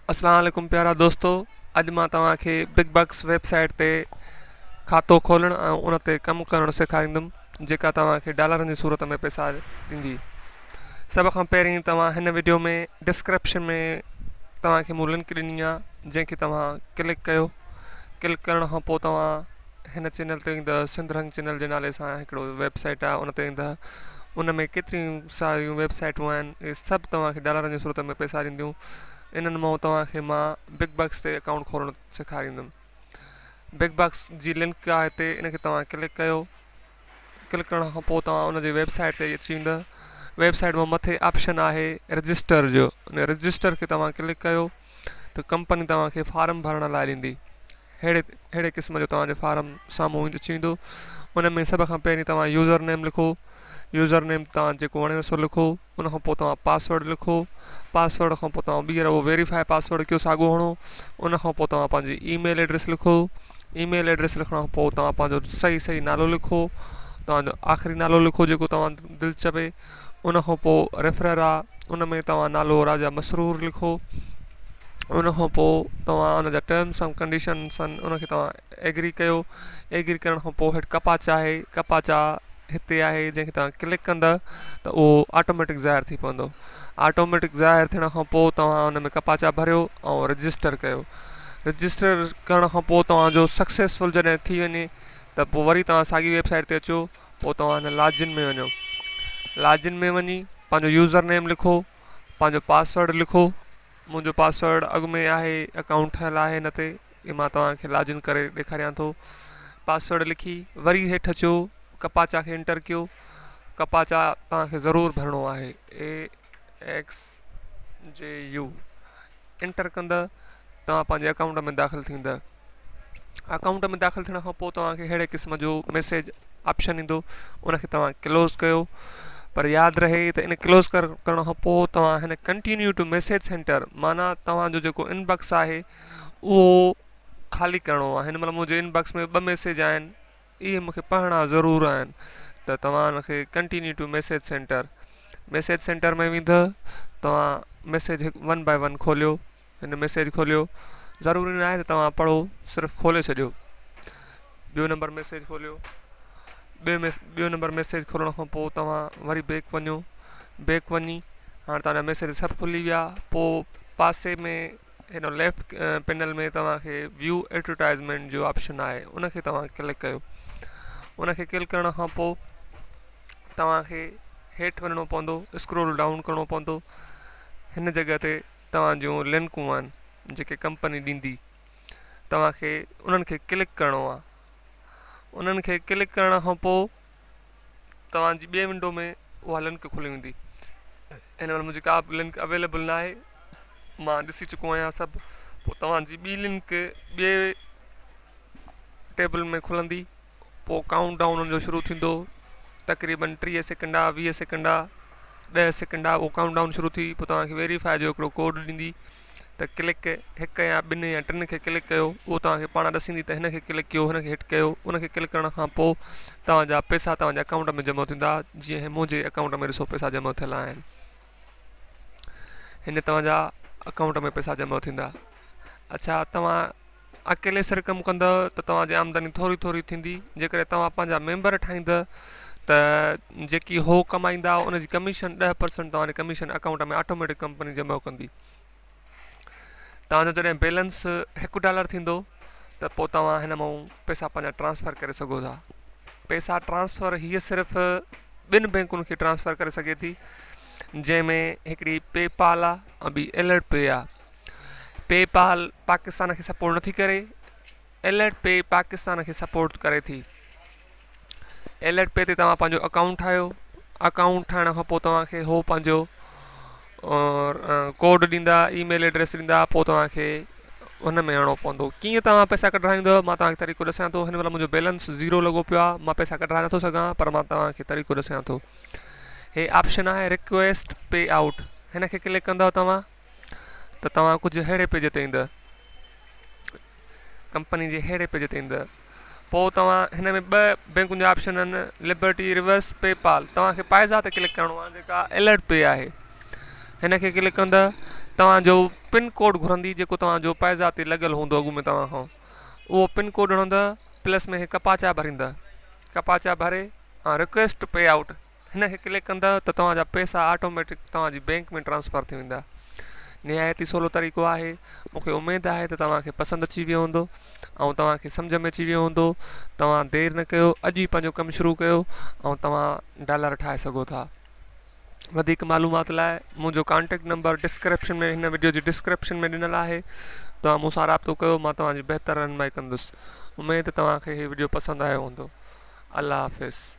اسلام عليڪم پيارا دوستو اڄ مان توهان کي بگ بڪس ويب سائيٽ تي کاتو کولڻ ۽ ان تي ڪم ڪرڻ سيکاريندم جيڪا توهان کي ڊالرن جي صورت ۾ پئسا ڏيندي. سڀ کان پهرين توهان هن وڊيو ۾ ڊسڪرپشن ۾ توهان کي مون لنڪ ڏني آهي جنهن کي توهان ڪلڪ ڪيو ڪلڪ ڪرڻ کان پوء توهان هن چينل تي ايندا سنڌ رنگ چينل جي نالي سان هڪڙو ويب سائيٽ آهي ان تي ايندا ان ۾ ڪيتريون ساريون ويب سائيٽون آهن اهي سڀ توهان کي ڊالرن جي صورت ۾ پئسا ڏينديون انهن مان توهان کي مان بگ بڪس تي اڪائونٽ کولڻ سيکاريندم بگ بڪس جي لنڪ آهي هتي ان کي توهان ڪلڪ ڪيو ڪلڪ ڪرڻ کان پوء توهان ان جي ويب سائيٽ تي اچي ويندا ويب سائيٽ مان مٿي آپشن آهي رجسٽر جو ان رجسٽر کي توهان ڪلڪ ڪيو ته ڪمپني توهان کي فارم ڀرڻ لاء ڏيندي ههڙي ههڙي قسم جو توهان جي فارم سامهون اچي ويندو ان ۾ سڀ کان پهرين توهان يوزر نيم لکو يوزر نيم توهان جيڪو وڻيو سو لکو ان کان پوء توهان پاسورڊ لکو پاسورڊ کان پوء توهان ٻيهر اهو ويريفائي پاسورڊ ڪيو ساڳو هڻو ان کان پوء توهان پنهنجي اي ميل ايڊريس لکو اي ميل ايڊريس لکڻ کان پوء توهان پنهنجو صحيح صحيح نالو لکو توهان جو آخري نالو لکو جيڪو توهان دل چوي ان کان پوء ريفرر آ ان ۾ توهان نالو راجا مسرور لکو ان کان پوء توهان ان جا ٽرمس ۽ ڪنڊيشنس آهن ان کي توهان ايگري ڪيو ايگري ڪرڻ کان پوء هيٺ ڪپاچا آهي ڪپاچا هتي آهي جنهن کي توهان ڪلڪ ڪندا ته اهو آٽوميٽڪ ظاهر ٿي پوندو آٽوميٽڪ ظاهر ٿيڻ کان پوء توهان ان ۾ ڪپاچا ڀريو ۽ رجسٽر ڪيو رجسٽر ڪرڻ کان پوء توهان جو سڪسيسفل جڏهن ٿي وڃي ته پوء وري توهان ساڳي ويب سائيٽ تي اچو پوء توهان هن لاجن ۾ وڃو لاجن ۾ وڃي پنهنجو يوزر نيم لکو پنهنجو پاسورڊ لکو منهنجو پاسورڊ اڳ ۾ آهي اڪائونٽ ٺهيل آهي هن تي اهي مان توهان کي لاجن ڪري ڏيکاريان ٿو پاسورڊ لکي وري هيٺ اچو ڪپاچا کي انٽر ڪيو ڪپاچا توهان کي ضرور ڀرڻو آهي اي ايڪس جي يو انٽر ڪندا توهان پنهنجي اڪائونٽ ۾ داخل ٿيندا اڪائونٽ ۾ داخل ٿيڻ کان پوء توهان کي اهڙي قسم جو ميسيج آپشن ايندو ان کي توهان ڪلوز ڪيو پر ياد رهي ته ان ڪلوز ڪرڻ کان پوء توهان هن ڪنٽينيو ٽو ميسيج سينٽر معنيٰ توهان جو جيڪو ان باڪس آهي اهو خالي ڪرڻو آهي هن مهل منهنجي ان باڪس ۾ ٻه ميسيج آهن اهي مون کي پڙهڻا ضرور آهن ته توهان ان کي continue to message centre message centre ۾ ويندو توهان ميسيج هڪ ون بائي ون کوليو هن ميسيج کوليو ضروري ناهي ته توهان پڙهو صرف کولي ڇڏيو ٻيو نمبر ميسيج کوليو ٻيو ميس ٻيو نمبر ميسيج کولڻ کان پوء توهان وري بيڪ وڃو بيڪ وڃي هاڻي توهان جا ميسيج سڀ کلي ويا پوء پاسي ۾ هن ليفٽ پينل ۾ توهان کي ويو ايڊورٽائزمينٽ جو آپشن آهي ان کي توهان ڪلڪ ڪيو ان کي ڪلڪ ڪرڻ کان پوء توهان کي هيٺ وڃڻو پوندو اسڪرول ڊائون ڪرڻو پوندو هن جڳهه تي توهان جون لنڪون آهن جيڪي ڪمپني ڏيندي توهان کي انهن کي ڪلڪ ڪرڻو آهي انهن کي ڪلڪ ڪرڻ کان پوء توهان جي ٻئي ونڊو ۾ اها لنڪ کلي ويندي هن مهل منهنجي ڪا به لنڪ اويليبل نه آهي مان ڏسي چڪو آهيان سڀ پوء توهان جي ٻي لنڪ ٻئي ٽيبل ۾ کلندي پوء ڪائونٽ ڊائون ان جو شروع ٿيندو تقريبن 30 سيڪنڊ آ 20 سيڪنڊ آ 10 سيڪنڊ آ اهو ڪائونٽ ڊائون شروع ٿي پوء توهان کي ويريفائي جو هڪڙو ڪوڊ ڏيندي ته ڪلڪ هڪ يا ٻن يا ٽن کي ڪلڪ ڪيو اهو توهان کي پاڻ ڏسيندي ته هن کي ڪلڪ ڪيو هن کي هٽ ڪيو ان کي ڪلڪ ڪرڻ کان پوء توهان جا پئسا توهان جي اڪائونٽ ۾ جمع ٿيندا جيئن هي منهنجي اڪائونٽ ۾ ڏسو پئسا جمع ٿيل آهن هن توهان جا اڪائونٽ ۾ پئسا جمع ٿيندا اڇا توهان اڪيلي سر ڪم ڪندؤ ته توهان جي آمدني ٿوري ٿوري ٿيندي جيڪڏهن توهان پنهنجا ميمبر ٺاهيندؤ ته جيڪي هو ڪمائيندا ان جي ڪميشن 10% توهان جي ڪميشن اڪائونٽ ۾ آٽوميٽڪ ڪمپني جمع ڪندي توهان جو جڏهن بيلنس هڪ ڊالر ٿيندو ته پوء توهان هن مان پئسا پنهنجا ٽرانسفر ڪري سگهو ٿا پئسا ٽرانسفر هيء صرف ٻن بينڪن کي ٽرانسفر ڪري سگهي ٿي جنهن ۾ هڪڙي پي پال آهي ۽ ٻي الرٽ پي آهي پي پال پاڪستان کي سپورٽ نٿي ڪري الرٽ پي پاڪستان کي سپورٽ ڪري ٿي الرٽ پي تي توهان پنهنجو اڪائونٽ ٺاهيو اڪائونٽ ٺاهڻ کان پوء توهان کي هو پنهنجو ڪوڊ ڏيندا اي ميل ايڊريس ڏيندا پوء توهان کي ان ۾ آڻڻو پوندو ڪيئن توهان پئسا ڪڍرائيندو مان توهان کي طريقو ڏسيان ٿو هن مهل منهنجو بيلنس زيرو لڳو پيو آهي مان پئسا ڪڍرائي نٿو سگهان پر مان توهان کي طريقو ڏسيان ٿو هي آپشن آهي رڪويسٽ پي آئوٽ هن کي ڪلڪ ڪندو توهان ته توهان ڪجهه اهڙي پيج تي ايندؤ ڪمپني جي اهڙي پيج تي ايندؤ پوء توهان هن ۾ ٻه بينڪن جا آپشن آهن لبرٽي ريورس پي پال توهان کي پائزا تي ڪلڪ ڪرڻو آهي جيڪا الرٽ پي آهي هن کي ڪلڪ ڪندؤ توهان جو پن ڪوڊ گهرندي جيڪو توهان جو پائزا تي لڳل هوندو اڳ ۾ توهان کان اهو پن ڪوڊ هڻندا پلس ۾ هي ڪپاچا ڀريندا ڪپاچا ڀري ۽ رڪويسٽ پي آئوٽ هن کي ڪلڪ ڪندا ته توهان جا پئسا آٽوميٽڪ توهان جي بينڪ ۾ ٽرانسفر ٿي ويندا. نهايت ئي سولو طريقو آهي مون کي اميد آهي ته توهان کي پسند اچي ويو هوندو ۽ توهان کي سمجهه ۾ اچي ويو هوندو توهان دير نه ڪيو اڄ ئي پنهنجو ڪم شروع ڪيو ۽ توهان ڊالر ٺاهي سگهو ٿا وڌيڪ معلومات لاء منهنجو ڪانٽيڪٽ نمبر ڊسڪرپشن ۾ هن وڊيو جي ڊسڪرپشن ۾ ڏنل آهي توهان مون سان رابطو ڪيو مان توهان جي بهتر رهنمائي ڪندس اميد توهان کي هي وڊيو پسند آيو هوندو الله حافظ.